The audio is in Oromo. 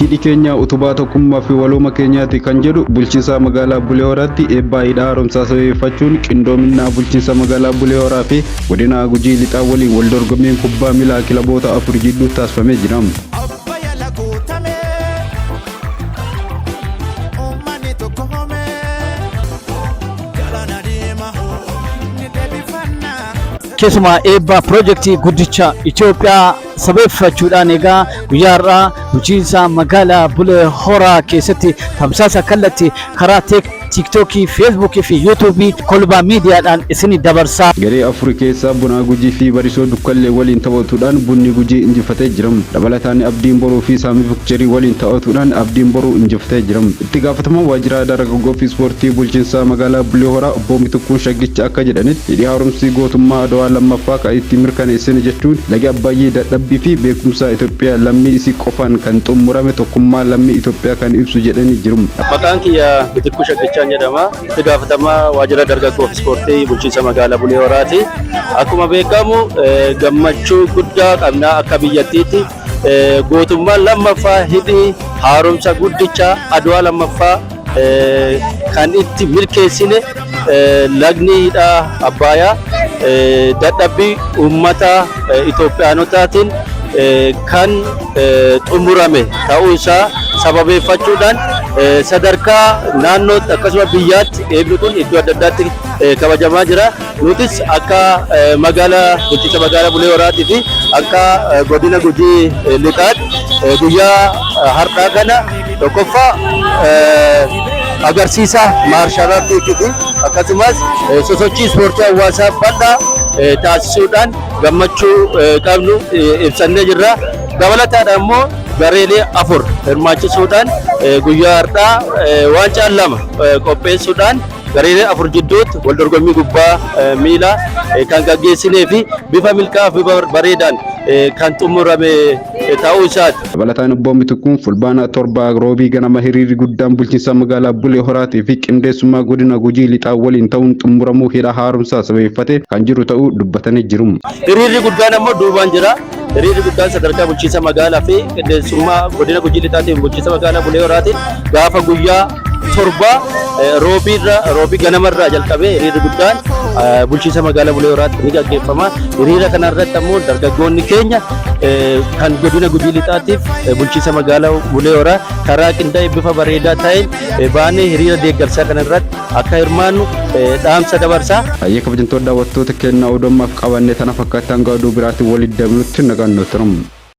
Hidhi keenya utubaa tokkummaa fi walooma keenyaati kan jedhu bulchiinsa magaalaa Bulee Horaatti eebbaa hidha haaromsaa sababeeffachuun qindoominaa bulchiinsa magaalaa Bulee Horaa fi godina Gujii Lixaa waliin wal dorgommiin kubbaa miilaa kilaboota afur jidduutti taasifamee jira. Abbayya laguutame uummanni tokko home galaana deema ni deebifannaa. Keessumaa eebba piroojeektii guddicha Itoophiyaa sababeeffachuudhaan egaa guyyaa har'aa bulchiinsa magaalaa Bulee Horaa keessatti tamsaasa kallattii karaa Tiiktookii, Feesbuukii fi Yuutuubii Kolbaa Miidiyaadhaan isinii dabarsaa. Garee afur keessaa Bunaa Gujii fi Barisoo Dukkallee waliin taphatuudhaan Bunni Gujii injifatee jira. Dabalataan Abdiin Boruu fi Saamii Fikcherii waliin taphatuudhaan Abdiin Boruu injifatee jira. Itti gaafatamaan waajjira dargaggoo fi ispoortii bulchiinsa magaalaa Bulee Horaa obbo Mitikkuun Shaggicha akka jedhanitti hidhi haaromsi gootummaa Adwaa lammaffaa kan itti mirkaneessine jechuun lagi Abbayyee dadhabbii fi beekumsa Itoophiyaa lammii isii qofaan kan xumurame tokkummaa lammii Itoophiyaa kan ibsu jedhanii jiru. Maqaan kiyya Mitikkuu Shaggichaan jedhama. Itti gaafatamaa waajjira dargaggoo fi ispoortii bulchiinsa magaalaa Bulee Horaati. Akkuma beekamu gammachuu guddaa qabna akka biyyattiitti. Gootummaan lammaffaa hidhi haaromsa guddicha Adwaa lammaffaa kan itti milkeessine lagni hidhaa Abbaayaa dadhabbii uummata Itoophiyaanotaatiin kan xumurame ta'uu isaa sababeeffachuudhaan sadarkaa naannootti akkasuma biyyaatti eebbi kun iddoo adda addaatti kabajamaa jira. Nutis akka magaalaa bulchiinsa magaalaa Bulee Horaatii fi akka godina Gujii Lixaatti guyyaa har'aa kana tokkoffaa agarsiisa maarshaal aartii fi akkasumas sosochii ispoortii hawaasaa bal'aa taasisuudhaan gammachuu qabnu ibsannee jirra. Dabalataadhaan immoo gareelee afur hirmaachisuudhaan guyyaa har'aa waancaa lama qopheessuudhaan gareelee afur jidduutti wal dorgommii kubbaa miilaa kan gaggeessinee fi bifa milkaa'aa fi bifa bareedaan kan xumurame ta'uu isaati. Dabalataan obbo Mitikkuun Fulbaana 7 Roobii ganama hiriirri guddaan bulchiinsa magaalaa Bulee Horaatii fi qindeessummaa godina Gujii Lixaa waliin ta'uun xumuramuu hidha haaromsaa sababeeffatee kan jiru ta'uu dubbatanii jiru. Hiriirri guddaan ammoo duubaan jira. Hiriirri guddaan sadarkaa bulchiinsa magaalaa fi qindeessummaa godina Gujii Lixaatiin bulchiinsa magaalaa Bulee Horaatiin gaafa guyyaa 7 roobiirra roobii ganamarraa jalqabee hiriirri guddaan bulchiinsa magaalaa Bulee Horaatti ni gaggeeffama. Hiriira kanarratti ammoo dargaggoonni keenya kan godina Gujii Lixaatiif bulchiinsa magaalaa Bulee Horaa karaa qindaa'e bifa bareedaa ta'een baanee hiriira deeggarsaa kanarratti akka hirmaannu dhaamsa dabarsaa. Hayyee kabajamtoota daawwattoota keenna oduu ammaaf qabanne tana fakkaatti hanga oduu biraatiin walitti deebinutti nagaan nu turaa.